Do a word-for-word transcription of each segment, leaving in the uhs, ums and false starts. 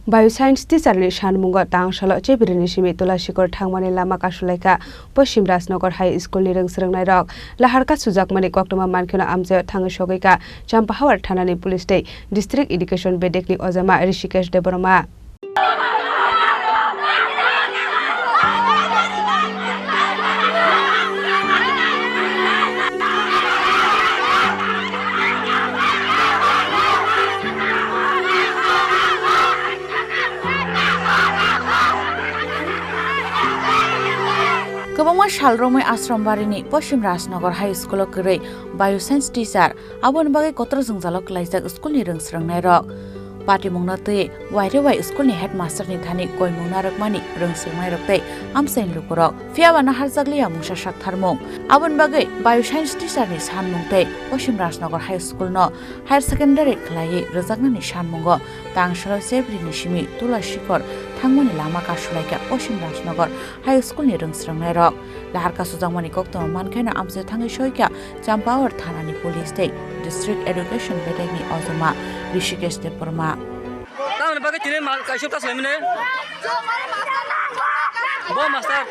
Bio Science teacher ni sanmungo tang salo Chebiri ni simi Tulashikor thangmani lama kasulaikha Poshim Rajnagar High School ni rwng swrwngnairok. Laharka sujakmani koktwma mankheno amchaio thangwi sogwikha Champahawar thanani police tei District Education bedek ni ojama Rishikesh Debbarma. Kwbangma sal romwi Ashrambarini Poshim Rajnagar High School-o kwrwi Bio Science teacher, aboni bagwi kotor jwngjalo klaijak school-ni rwng swrwngnairok. Patimungno twi wairewai school-ni headmaster-ni thani koimung narwkmani rwng swrwngnairok tei amchaini lukurok. Phiyaba naharjakliya mungsa saktharmung. Aboni bagwi Bio Science teacher-ni sanmung tei Poshim Rajnagar High School-no higher secondary khlaiwi rwjaknani sanmungo tang salo Chebiri ni simi Tulashikor thangmani lama kasulaikha Poshim Rajnagar High School ni rwng swrwngnairok. Lahar kasujakmani koktwma mankheno amchaio thangwi soikha Champawar thanani police tei District Education bedekni ojama Rishikesh Debbarma. Tamoni bagwi tini ma-, kaisa ta sulaimani? Bo master.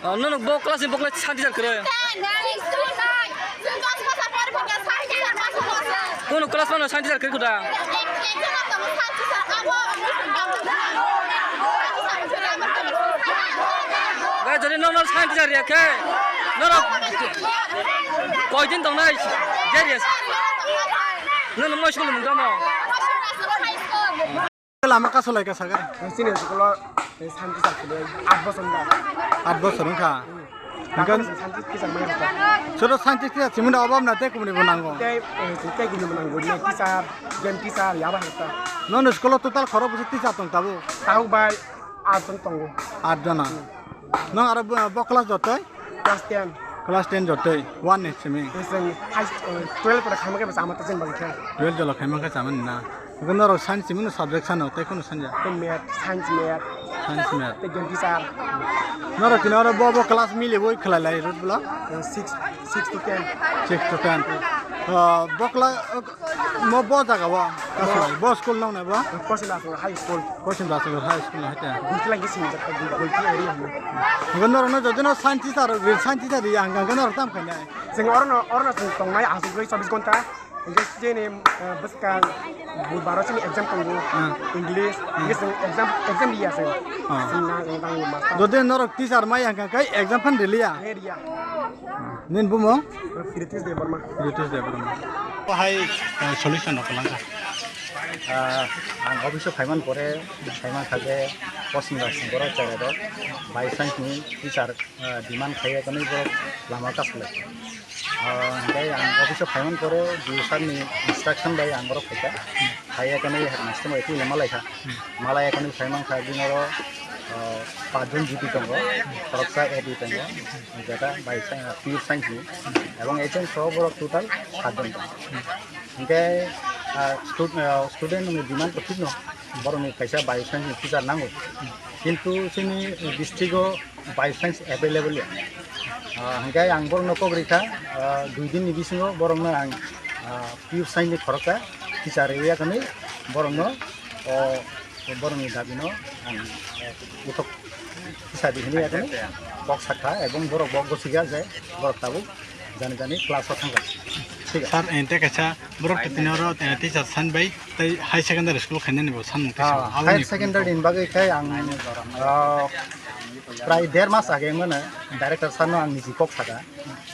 Ah, nono bo class ni bo class science teacher kwrwi. Kono class mano science teacher kwrwi kuda. Gai jodi nono science teacher ya khe. Nono koi din tongnai. Jerias. Nono mo school mung damo. Lama kaso lai ka saga. Sini school o, eh, science teacher khe, aat bochor na. Aat bochor wngkha. Hingkhe science teacher mai wngkha. Soro science teacher simino obab na tei kumuni bo nango. Tei, eh, tei kumuni bo nango. Ne teacher, game teacher, yaba hota. Nono school o total khorok bwswk teacher tong tabuk? Tabuk bai aat jon tongo. Aat jona. Hmm. Nwng aro bo, bo class jotoi? Class ten. Class ten jotoi, one ni simi. Twelve pore khaima khe bwsa ama ta chwng bagwi khe. Twelve jolo khaima khe chamani na. Hwnkhe norok science simi no subject sano tei kheno sanja. Tei math, science math. Science math. Tei game teacher. Norok kini oro bo bo class mili bo khlai lai rut bla? Six, six to ten. Six to ten. Ah, bo class, ah, mo bo jaga bo. Bo school nang na bo? Kosi la high school. Koching Bachakor High School no hai ta. Gulti lagi sini jaka gul-, gulti area hino. Hingke norok no joto no science teacher, science teacher ri ang, ang norok tam khainai. Jeng oro no, oro no jeng tongnai asugwi chobbish ghonta. Hingke jeni, eh, bwskang budbaro chini exam tongo. Hmm. English, hmm. Hingke jeng exam, exam riya jeng. Hmm. Jeng na, jeng tang master. Joto norok teacher mai ang kha kai exam phan riliya. Riya. Nini bumung? Ritesh Debbarma. Ritesh Debbarma. Bahai, eh, solution rok langkha. Ah, ang office o phaiman pore, phaiman kha je posing rok sing borok chaya rok, by chance ni teacher, ah, demand khaiya kani borok lama kasulai. Ah, hingke ang office o phaiman pore, D O sir ni instruction bai ang borok phaikha. Phaiya kani headmaster bai twi lama laikha. Malai ekhoni phaimankha bini oro, ah, pachjon G P tongo, khoroksa A D tongo, jeta bai sa-, pure science ni, ebong H M soho borok total satjon tongo. Hingke, ah, stud-, ah, student ni demand to thik no, borok ni kaisa bio science ni teacher nango, kintu chini district o bio science available ya. Ah, hingke ang borokno kok rikha, ah, dui din ni bisingo borokno ang, ah, pure science ni khoroksa teacher rwya kani borokno, o, borokni dabi no ang, ah, uthok tisa di hinwi yakni kok sakha ebong borok bo gosika je borok tabuk jani jani class o thangkha. Thik ase. Sir, ente kaisa borok tini oro, eh, teacher science bai tei high secondary school khainani bo sanmung tisa. Ah, aboni higher secondary ni bagwi khe ang, ah, prai der mas age mano director sir no ang niji kok saka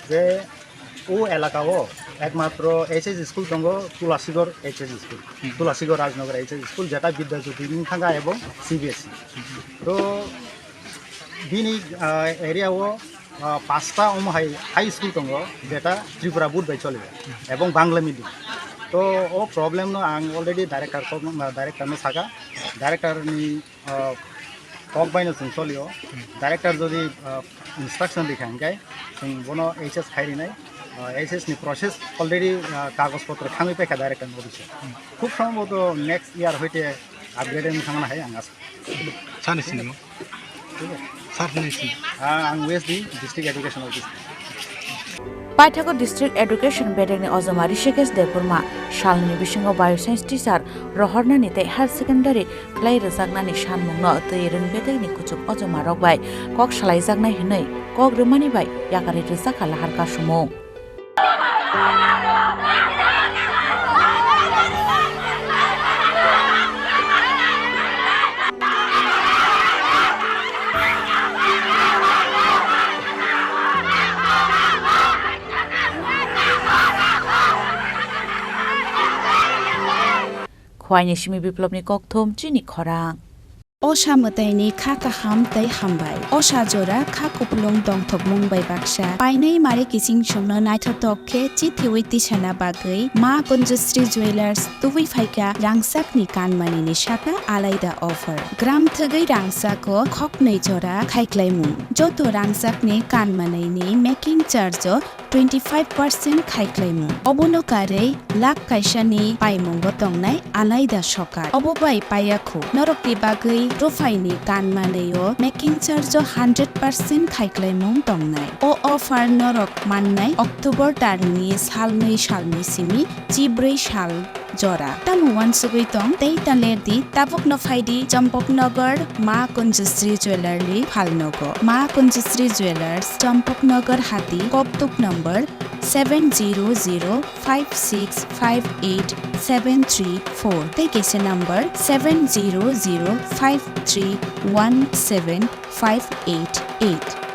je o elaka o ekmatro H S school tongo, Tulasigor H S school, hmm. Tulasigor Rajnagar H S school, jeta Bidya Jyoti wng thangkha ebong C B S E. Hmm. To bini, ah, area o, ah, pasta omo hai high school tongo, jeta Tripura board bai choli, ebong Bangla medium. To o problem no ang already director ko, director no saka, director ni, ah, kok bai no chwng cholio. Director jodi, ah, instruction rikha hingke chwng bono H S khai rinai, ah, H S ni process already, ah, kagoj potro thangwi paikha director ni office o. Khub sombhoboto next year hoite upgrade wng thangna hai ang asa. Sani sini mo? Sir ni sini. Ah, ang West di District Education Office. Paithago District Education bedekni ojoma Rishikesh Debbarma salni bisingo Bio Science teacher rohornani tei higher secondary khlai rwjaknani sanmungno twi rwng bedekni kuchuk ojomarok bai kok salaijaknai hwnwi kok rwmani bai yakarwi rwjakha lahar kasumung. Khwaini simi Biplopni kokthum chini khorang. Osa mwtaini kha kaham tei hambai. Osa jora kha kupulung tongthokmung bai baksa. Painai mari kiching chwngno naithothok khe chithiwi tisana bagwi Ma Kunjusri Jewellers tubui phaikha rangchakni kanmanini saka alaida offer. Gram thwgwi rangchako khoknwi jora khaiklaimung. Joto rangchakni kanmanini making charge o twenty five percent khaiklaimung. Obono karwi lakh kaisani paimungo tongnai alaida sokar. Obo bai paiya khu. Norokni bagwi ruphaini kanmanwi o making charge o hundred percent khaiklaimung tongnai. O offer norok mannai October tarni salnwi salni simi chibrwi sal jora. Tamo uansugwi tong tei ta ler di, tabukno phai di Champaknagar Ma Kunjusri Jewellery phalnogo. Ma Kunjusri Jewellers, Champaknagar Hati, Koktuk number seven zero zero five six five eight seven three four tei kaisa number seven zero zero five three one seven five eight eight.